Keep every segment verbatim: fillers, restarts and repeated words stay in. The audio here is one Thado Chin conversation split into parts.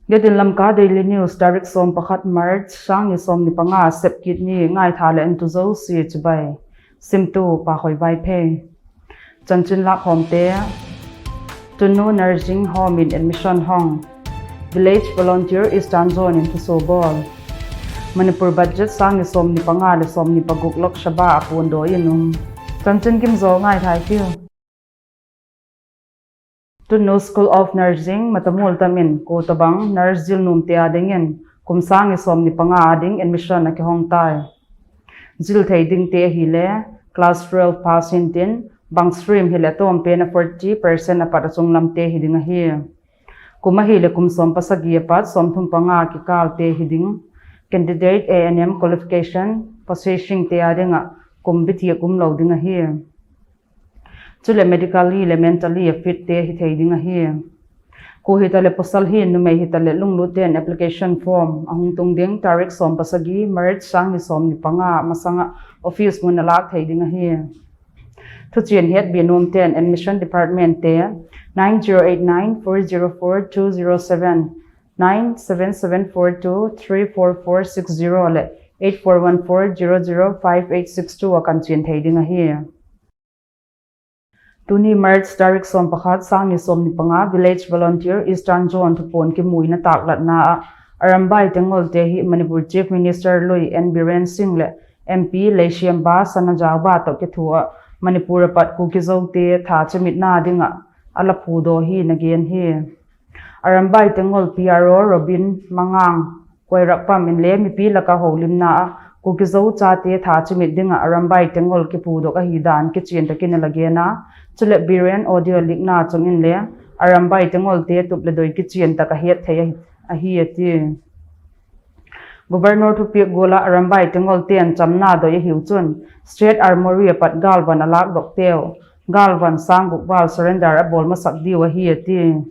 Getin Lamka Daily News, tarik som pakhat March, sang ni som ni panga, Sepkit ni, ngaitha le entu jouse chibai. Simtu Pakhoi Vaiphei. Chanchin lakhom te. Tunu Nursing Home in admission hong. Village Volunteer Eastern Zone in thuso bol. Manipur budget sang ni som ni panga le som ni paguk Lok Sabha a pundo in um. Chanchin kimjo ngaithai tiu. Tunu School of Nursing, Matamul Tam in, ko tabang, nurse jil nom te a dingin, kum sang ni som ni panga a ding admission a kihong tai. Jil thei ding te hi le, class twelve pass hin tin, bang stream hi le tom pe na forty percent a pat a chunglam te hi ding ahi. Kum ahi le kum som pasagi a pat, som thum panga kikal te hi ding. Candidate A N M qualification, possessing te a dinga, kum biti a kum lo ding ahi. Chule medically le mentally a fit te hi thei ding ahi. Ko hita le pasal hin numei hita le lunglut ten application form ahung tung ding tarik som pasagi March sang ni som ni panga masanga office mun a lak thei ding ahi. Thuchen hetbe nom ten admission department te nine zero eight nine four zero four two zero seven, nine seven seven four two three four four six zero le eight four one four zero zero five eight six two a kan chen thei ding ahi. Tuni March tarik som pakhat sang ni som ni panga Village Volunteer Eastern Zone thupon kimuina taklatna a Arambai Tenggol te hi Manipur Chief Minister lui N Biren Singh le M P Leishemba Sanajaoba toh kithoa Manipur a pat Kuki-Zo te tha chimitna dinga ala phudoh hi na gen hi. Arambai Tenggol P R O Robin Mangang Koirakpam in le mipi laka houlimna a Kuki-Zo chate tha chimit dinga Arambai Tenggol kiphudoh ahi dan kichen takin ala gen a, chule Biren audio leak na chung in le Arambai Tenggol te tup le doi kichen taka het thei ahi, ahi ati. Governor thupek gola Arambai Tenggol ten chamna doi ahiu chun State Armoury a pat galvan alak doh teu, galvan sang guk val surrender abol masak diu ahi ati.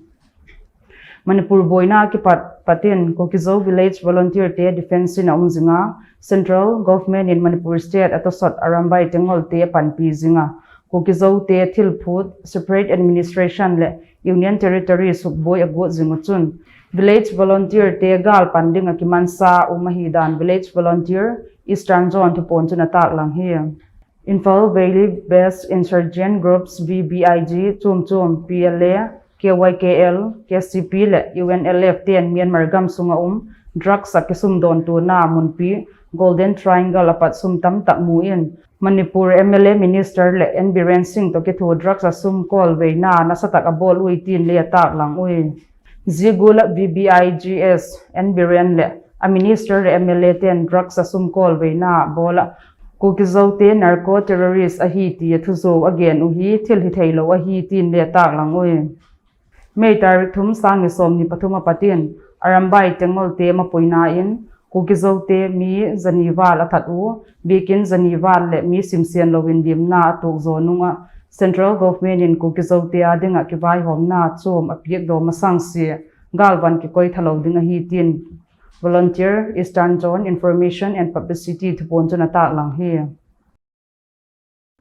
Manipur boina kipat patin Kuki-Zo Village Volunteer te defense in a um jinga, Central Government in Manipur State a tosot Arambai Tenggol te panpi jinga, Kuki-Zo te thilphut, separate administration le Union Territory sukboi agot jing u chun, Village Volunteer te gal pan dinga kimansa um ahi dan Village Volunteer Eastern Zone thupon chun ataklang hi. Imphal Valley Based Insurgent Groups, V B I G, chum chum, P L A, K Y K L, K C P le U N L F ten Myanmar gam sunga um drugs a kisumdon tuna munpi Golden Triangle a pat sum tamtak mu in Manipur M L A Minister le N Biren Singh toh kitho drugs a sum kolveina nasatak abol ui tin le ataklang ui. Zigula V B I G S N Biren le a Minister le M L A ten drugs a sum kolveina bola Kuki-Zo te narco terrorist ahi tia thujo agen u hi thil hithei lo ahi tin le ataklang ui. May tarik thum sang ni som ni pathum a patin Arambai Tenggol te mapuina in Kuki-Zo te mi jani val athat u, bikin jani val le mi simsen louvin limna atukjo nunga Central Government in Kuki-Zo te a dinga kivaihomna chom apiakdoh masang si galvan kikoi thalou ding ahi tin Volunteer Eastern Zone Information and Publicity thupon chun ataklang hi.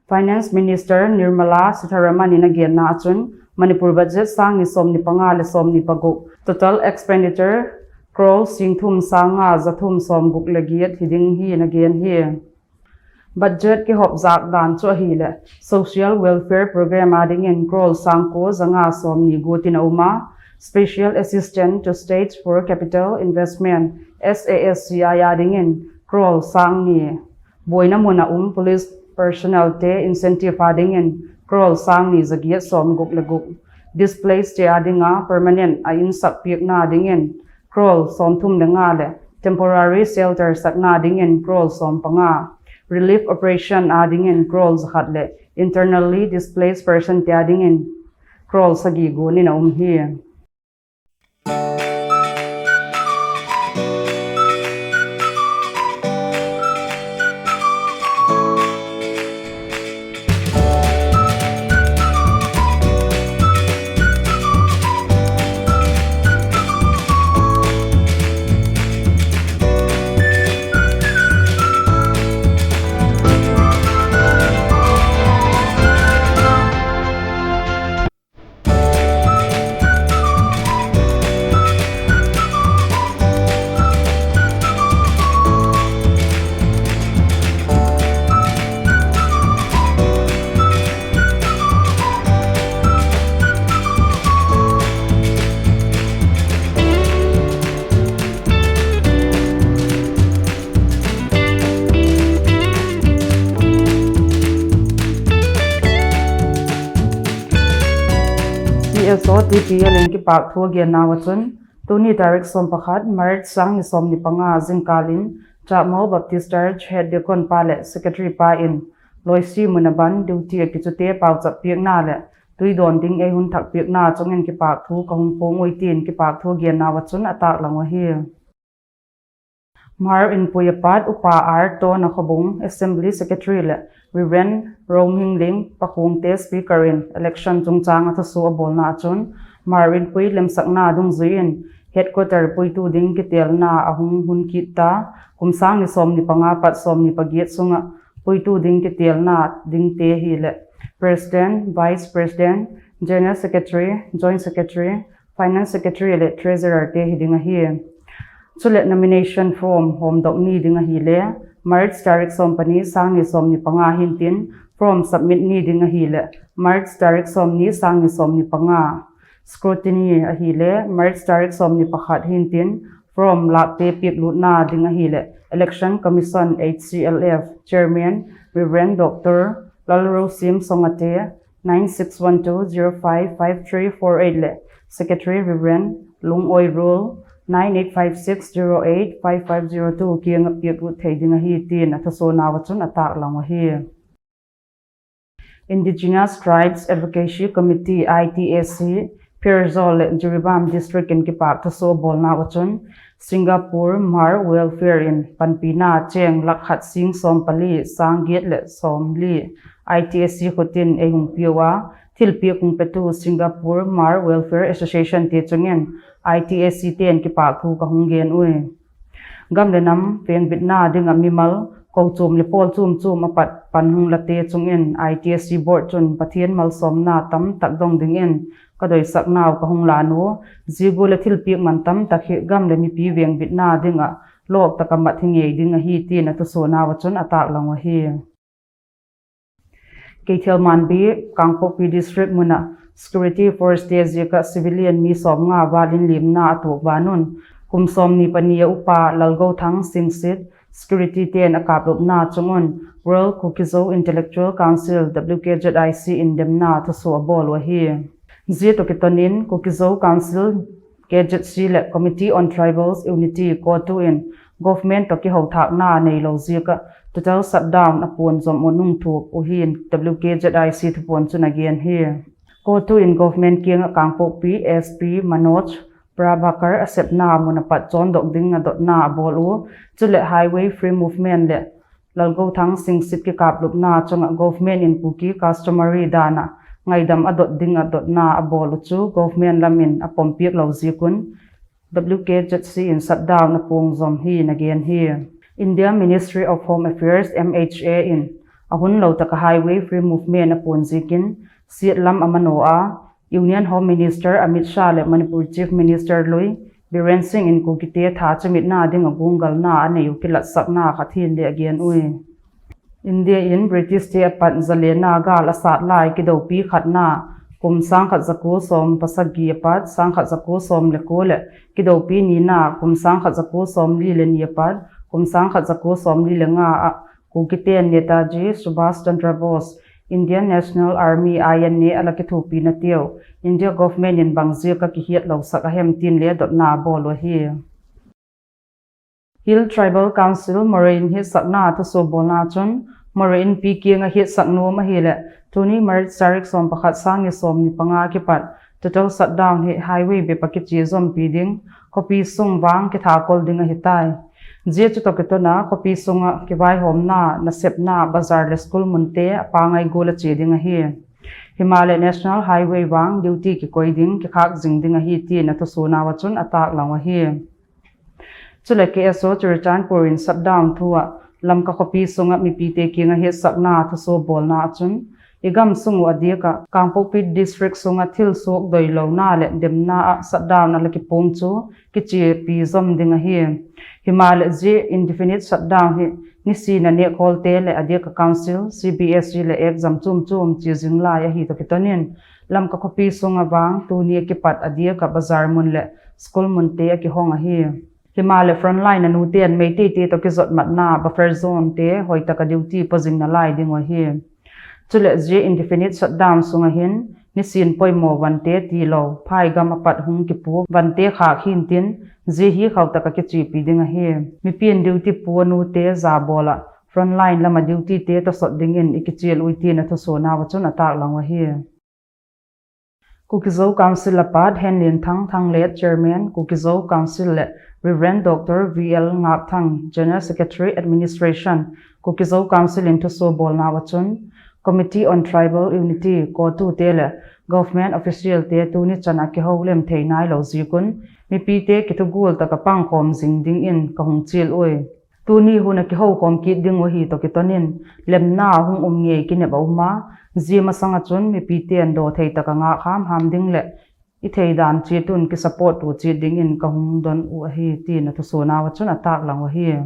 Finance Minister Nirmala Sitharaman in agenna achun Manipur budget sang ni som ni panga le som ni paguk total expenditure crore sing thum sang nga ja thum som guk le giet hiding hi in agen hi. Budget kihop jak dan chu ahile, Social Welfare Program a dingin crore sang ko ja nga som ni gutin a um a, Special Assistance to States for Capital Investment, S A S C I a dingin crore sang ni, boina muna um police personnel te incentive a dingin crore sang ni ja giet som guk le guk, displaced te a dinga permanent a insak piakna dingin crore som thum le nga le temporary shelter sakna dingin crore som panga, relief operation a dingin crore ja khat le internally displaced person te a dingin crore sagi gunin a um hi. K S O T P L in kipahthu agenna uva chun, tuni tarik som pakhat March sang ni som ni panga jingkal in Chakmo Baptist Church Head Deacon pa le Secretary pa in Loisi mun a ban duty a kichute pauchap piakna le tui don ding eihung thak piakna chungin kipahthu kahung phong uve tin kipahthu agenna uva chun ataklang u ahi. Hmar Inpui a pat Upa R Tona Khobung, Assembly Secretary le Reverend Romhingling Pakhungte Speaker in election chungchang a thusoh abolna a chun, Hmar Inpui lemsakna dungjuiyin Headquarter puitu ding kitelna ahung hun kit ta, kum sang ni som ni panga pat som ni pagiat sunga puitu ding kitelna dingte ahile President, Vice President, General Secretary, Joint Secretary, Finance Secretary le Treasurer te hiding ahi. Chule nomination form homdoh ni ding ahile March tarik som pani sang ni som ni panga hintin, form submit ni ding ahile March tarik som ni sang ni som ni panga. Scrutiny ahile March tarik som ni pakhat hintin, form lakte piaklutna ding ahile Election Commission, H C L F, Chairman Reverend Doctor Lalrosim Songate, nine six one two zero five five three four eight le Secretary Reverend Lungoi Rule, nine eight five six zero eight five five zero two kianga piaklut thei ding ahi tin athusona uva chun ataklang u ahi. Indigenous Tribes Advocacy Committee, I T A C, Pherzawl le Jiribam District in kipahthu thusoh abolna uva chun, Singapore Hmar Welfare in panpina cheng lakh khat sing som pali sang giat le som li I T A C khutin eihung peuva, thilpiak hung petu Singapore Hmar Welfare Association te chungin I T A C ten kipahthu kahung gen uve. Gam le nam vengbitna dinga mimal, kochom le pol chom chom apat pan hung late chungin I T A C Board chun Pathen malsomna tamtak dong dingin kadoisaknau kahung lan u, zigu le thilpiak man tamtak hi gam le mipi vengbitna dinga loltaka mat hi ngei ding ahi tin athusona uva chun ataklang u ahi. Keithelmanbi, Kangpokpi District muna Security Force te ziaka civilian mi som nga valin limna atuak vanun, kum som ni pani a upa Lalgouthang Singsit, security ten akaplupna chungun World Kuki-Zo Intellectual Council, W K Z I C in demna thusoh abol u ahi. Zia toh kitonin Kuki-Zo Council, K Z C le Committee on Tribals Unity, CoTU in government toh kihouthakna neilou ziaka total shutdown apon jom u nungthup u ahin W K Z I C thupon chun agen hi. CoTU in government kianga Kangpokpi S P Manoj Prabhakar asepna muna pat chondoh ding adotna abol u, chule Highway Free Movement le Lalgouthang Singsit kikaplupna chunga government in Kuki customary dana ngaidam adot ding adotna abol u chu government lamin apompiak lou ziakun W K Z C in shutdown apon jom hi nagen hi. India Ministry of Home Affairs, M H A in ahun lou taka Highway Free Movement apon ziakin siat lam amano a, Union Home Minister Amit Shah le Manipur Chief Minister lui Biren Singh in Kukite tha chamitna dinga gunggalna anei u kilatsakna khat hin le agen ui. India in British te apat zalena gal asat lai kidoupi khatna kum sangkhat jako som pasagi apat sangkhat jako som le ko le kidoupi nina kum sangkhat jako som li le ni apat kum sangkhat jako som li le nga a Kukiten Netaji Subhash Chandra Bose, Indian National Army, I N A, ala kithopi na teu India government in bang ziaka kihiat lou sak ahem tin le dotna abol u ahi. Hill Tribal Council Moreh in hetsakna thusoh bolna chun, Moreh Inpi kianga hetsak nom ahile, tuni March tarik som pakhat sang ni som ni panga kipat total shutdown hi highway bep a kiche jompi ding, khopi sung vang kithakol ding ahitai. Zia chutoh kitona khopi sunga kivaihomna, nasepna, bazar le school munte apangai gol a che ding ahi. Himale National Highway vang duty kikoi ding, kikhak jing ding ahi tin athusona uva chun ataklang u ahi. Chule K S O Churachandpur in shutdown thu a Lamka khopi sunga mipite kianga hetsakna thusoh bolna a chun, i gamsung u adiaka Kangpokpi District sunga thil suak doilouna le demna a shutdown ala kipung chu kichepi jom ding ahi. Himale zia indefinite shutdown hi nisina nehkholte le adiaka council, C B S E le exam chom chom che jing lai ahi toh kitonin, Lamka khopi sunga vang tuni a kipat adiaka bazar mun le school munte akihong ahi. Himale frontline a nuten Meitei te toh kijotmatna buffer zone te hoitaka duty po jing nalai ding u ahi. Chule zia indefinite shutdown sunga hin nisin poimo vante tilou, phai gam apat hung kipu vante khah hintin, zia hi khauh taka kichepi ding ahi. Mipin duty pu anute jabola frontline lama duty te tosot dingin ikichil ui tin athusuhnau achun ataklang u ahi. Kuki-Zo Council apat Henlinthang Thanglet, Chairman, Kuki-Zo Council le Reverend Doctor V L Ngakthang, General Secretary Administration, Kuki-Zo Council in thusuh bolnau achun, Committee on Tribal Unity, CoTU te le government official te tuni chana kihou lem thei nailou ziakun, mipite kithugul taka pangkhom jing dingin kahung chil ui. Tuni hun a kihoukhom kit ding u hi toh kitonin, lemna hung um ngei kinep a um a, zia masang achun mipiten dothei taka ngah hamham ding le ithei dan chiat un kisupport u chiat dingin kahung don u ahi, tin athusuhnau achun ataklang u ahi.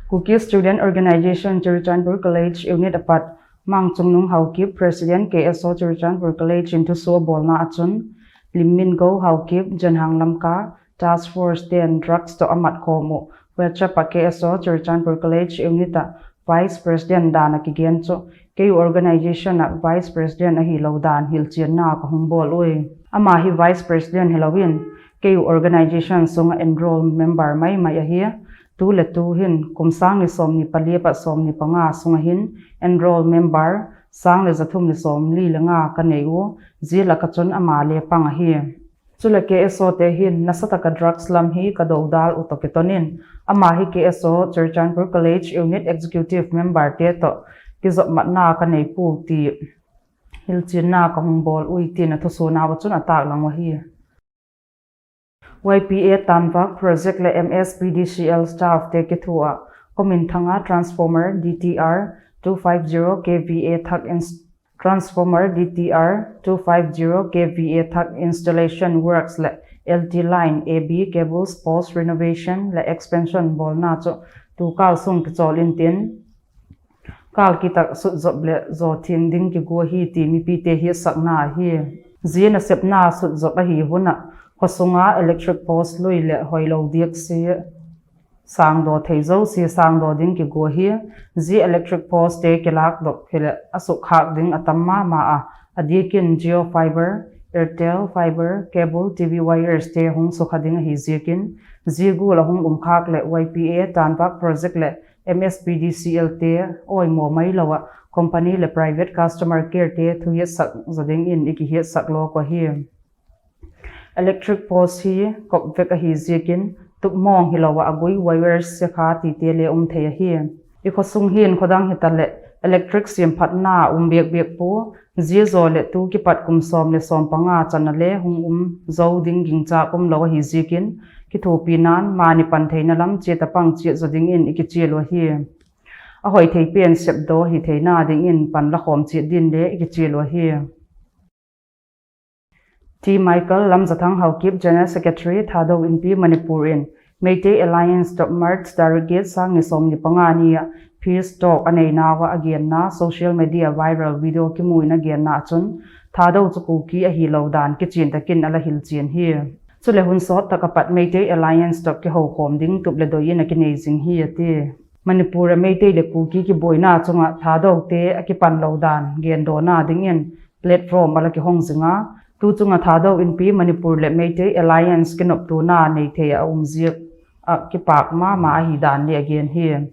Kuki Student Organization Churachandpur College Unit apat Mangchungnung Haokip, President K S O Churachandpur College in thusuh abolna achun, Limmingo Haokip, Janhang Lamka, Task Force ten drugs toh amat khom u WhatsApp a K S O Churachandpur College Unit a Vice President dan a kigen chu, keiu organization a Vice President ahilou dan hilchenna kahung bol ui. Ama hi Vice President hilouvin, keiu organization sunga enroll member maimai ahi. Tu le tu hin kum sang ni somni pali apat somni panga sunga hin enroll member sang le jathum le somli le nga kanei u, zia laka chun ama le pang ahi. Chule K S O te hin nasataka drugs lam hi kadodal u toh kitonin, ama hi K S O Churachandpur College Unit Executive Member te toh kijopmatna kanei pu ti hilchenna kahung bol ui, tin athusuhnau achun ataklang u ahi. Y P A Tanvak Project le M S P D C L staff te kithu a, Kominthanga Transformer D T R two five zero K V A thak ins-, Transformer D T R two five zero K V A thak installation works le L T line A B cables post renovation le expansion bolna chu tukal sung kichol intin, kal kitak sutjop le jothim ding kigo ahi ti mipite hetsakna ahi. Zia nasepna sutjop ahi hun a, khosunga electric post lui le hoilou diak si sangdoh thei jouse sangdoh ding kigo ahi. Zia electric post te kilakdoh hile asukkhak ding atam mama a, adiakin Jio Fiber, Airtel Fiber, cable, T V wires te hung sukha ding ahi ziakin, zia gul a hung umkhak le Y P A Tanvak Project le M S P D C L te oimo mailou a, company le private customer care te thuhetsak jo dingin ikihetsak lou u ahi. Electric post hi kop vek ahi ziakin, tupmong hilou a agui wires sekha tite le um thei ahi. I khosung hin khodang hitale electric semphatna um bekbek pu, zia jo le tu kipat kum som le som panga chana le hung um jo ding gingcha umlou ahi ziakin, kithopi nan mani pan theina lam chiat a pang chiat jo dingin ikichil u ahi. Ahoi thei pen sepdoh hitheina dingin pan lakhom chiat din le ikichil u ahi. T Michael Lamjathang Haokip, General Secretary, Thadou Inpi Manipur in Meitei Alliance toh March tarik get, sang ni somni panga ni a peace talk aneinauva agenna social media viral video kimu in agenna achun, Thadou chu Kuki ahilou dan kichen takin ala hilchen hi. Chule hun sot tak apat Meitei Alliance toh kihoukhom ding tup le doi in akinei jing hi ati. Manipur a Meitei le Kuki kiboina chunga Thadou te akipan lou dan gendohna dingin platform ala kihong jinga, tu chunga Thadou Inpi Manipur le Meitei Alliance kinoptona neithei a um jia a kipak mama ahi dan le agen hi.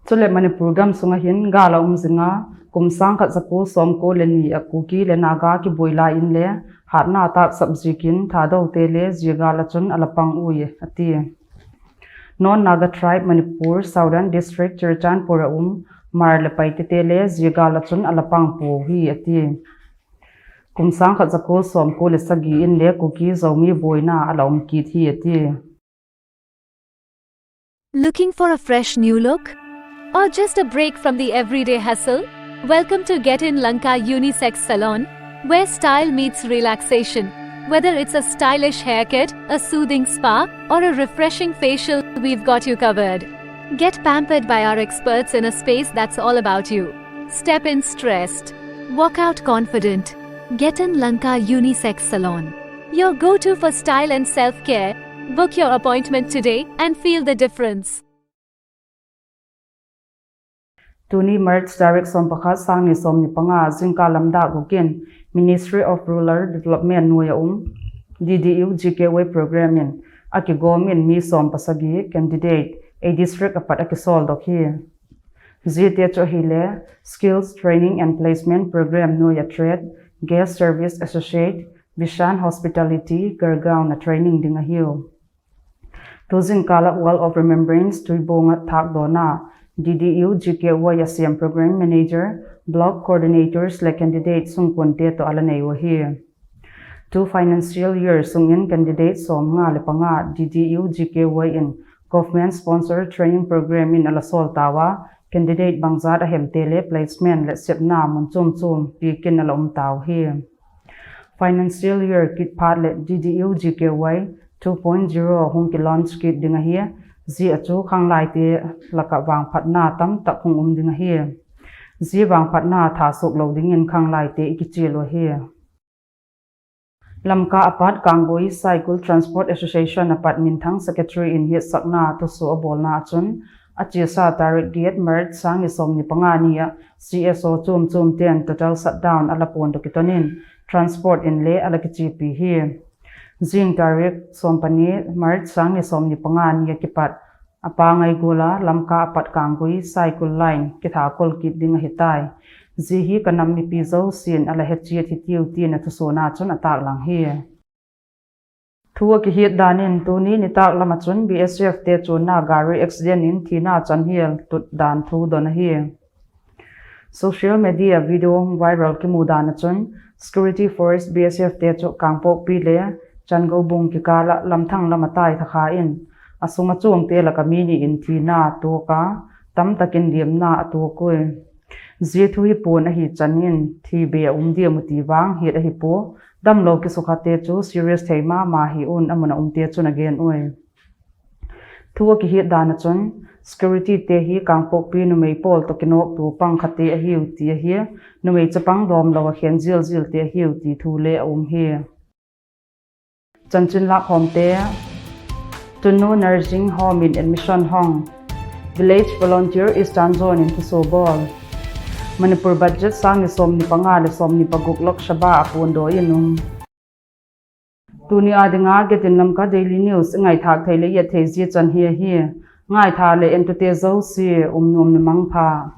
Chule Manipur gamsunga hin gal a um jinga, kum sang khat jako somko le ni a Kuki le Naga kiboi lai in le hatna taksap jiakin Thadou te le zia gal achun ala pang ui ati. Non Naga Tribe Manipur, Southern District, Churachandpur a um Hmar le Paite te le zia gal achun ala pang pou hi ati. Kum sang khat jako somko le sagi in le Kuki Zomi boina ala um kit hi ati. Looking for a fresh new look? Or just a break from the everyday hustle? Welcome to Get In Lanka Unisex Salon, where style meets relaxation. Whether it's a stylish haircut, a soothing spa, or a refreshing facial, we've got you covered. Get pampered by our experts in a space that's all about you. Step in stressed. Walk out confident. Get In Lanka Unisex Salon, your go-to for style and self-care. Book your appointment today and feel the difference. Tuni March tarik som pakhat, sang ni som ni panga, jingkah lam dak gup in Ministry of Rural Development noiya um D D U G K Y program in akigom in mi som pasagi candidate a district apat akisol doh hi. Jite chu ahile Skills Training and Placement Program noiya Trade, Guest Service Associate, Bishan Hospitality, Girl Ground a training ding ahiu. Tu jingkah a Wall of Remembrance Tuibong a thakdohna D D U G K Y a siam Program Manager, Block Coordinators le candidate sungkunte toh ala nei u ahi. Tu financial year sungin candidate som nga le panga D D U G K Y in government sponsor training program in ala sol tauva, candidate bangjat ahemte le placement le sepna mun chom chom pikin ala um tau hi. Financial year kit phat le D D U G K Y two point zero hung ki launch kit ding ahi, jia chu khanglaite laka vangphatna tamtak hung um ding ahi. Ji vangphatna thasuk lou dingin khanglaite ikichil u ahi. Lamka apat Kanggui Saikul Transport Association apat minthang secretary in hetsakna thuso abolna achun, achesa tarik get March sang ni som ni panga nia C S O chom chom ten total shutdown ala pon toh kitonin transport in le ala kichepi hi. Jing tarik som pani March sang ni som ni panga nia kipat apangai gola Lamka apat Kanggui Saikul line kithakol kit ding ahitai. Ji hi kanam mipi jousen ala hetchet hitiu tin athusona chun ataklang hi. Thu akihet danin tuni nitak lama chun B S F te chunna gari accident in thina chanhel tut dan thu don ahi. Social media video viral kimu dan achun security force B S F te chu Kangpokpi le Changoubung kikala lamthang lama tai thakha in asung achungte laka mi ni in thina tuaka tamtakin liamna atuak ui. Ji thu hi pon ahi chanin thi be aum diam u ti vang het ahi po, damlou kisukhate chu serious thei mama hi un amun a umte chun agen ui. Thu akihet dan achun security te hi Kangpokpi numei pol toh kinok tu pang khate ahiu ti ahi, numei chapang domlou a khen jil jil te ahiu ti thu le aum hi. Chanchin lak hom te, Tunu Nursing Home in admission hong, Village Volunteer Eastern Zone in thuso bol. Manipur budget sang ni som ni panga le som ni paguk Lok Sabha apondoh in um. Tuni a dinga Getin Lamka Daily News ngaithak thei le iet thei ji chan hi ahi. Ngaitha le entute jouse um nom ni mangpha.